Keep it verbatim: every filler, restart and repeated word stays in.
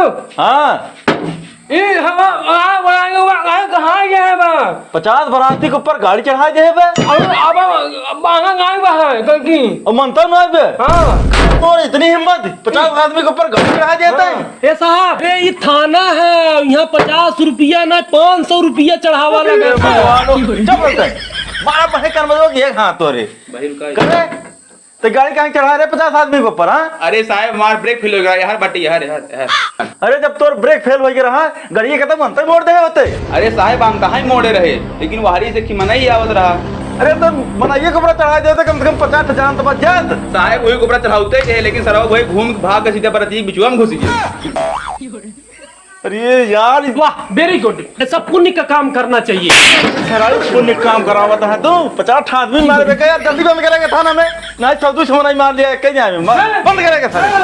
हाँ। ए, हम, आ, बराती को, आ, कहाँ गए हैं बा? पचास बराती के ऊपर गाड़ी चढ़ाए दे बे। अरे, अब, अब आना गाय बा है, गलती। अब मनता ना बे। हाँ। तो इतनी हिम्मत, पचास आदमी के ऊपर गाड़ी चढ़ाए देता है। हाँ। ए साहब, ए, ई थाना है, यहाँ पचास रुपया ना, पाँच सौ रुपया चढ़ावा लगा। भगवान, क्या बोलता है? मारा पहे कर मजो कि एक हाथ तोरे। भाई रुका। करे? तो गाड़ी काहे चढ़ा रहे पचास आदमी के ऊपर, हाँ? अरे साहब, हमार brake fail हो गया, यार, बटी, यार, यार, यार। अरे, जब तोर brake fail हो गया रहा, गाड़ी के तो मनते मोड़ दे होते। अरे साहब, हम कहाँ ही मोड़े रहे, लेकिन वहारी से कि मना ही आवत रहा। अरे, तो मनाइए के ऊपर चढ़ा देते, कम से कम पचास हजार तो बच जात। साहब, वही के ऊपर चढ़ाते ही रहे, लेकिन सरवा वही घूम के भाग के सीधे बराती के बिचुआ में घुस गए। अरे यार, वाह, very good। ऐसा पुण्य का काम करना चाहिए। सराय पुण्य काम करावत है तू। पचास ठा आदमी मारे बे, यार, जल्दी बंद करेगा थाना में। नहीं, सब दुश्मन ही मार लिया, कहीं जाए में। बंद करेगा थाना।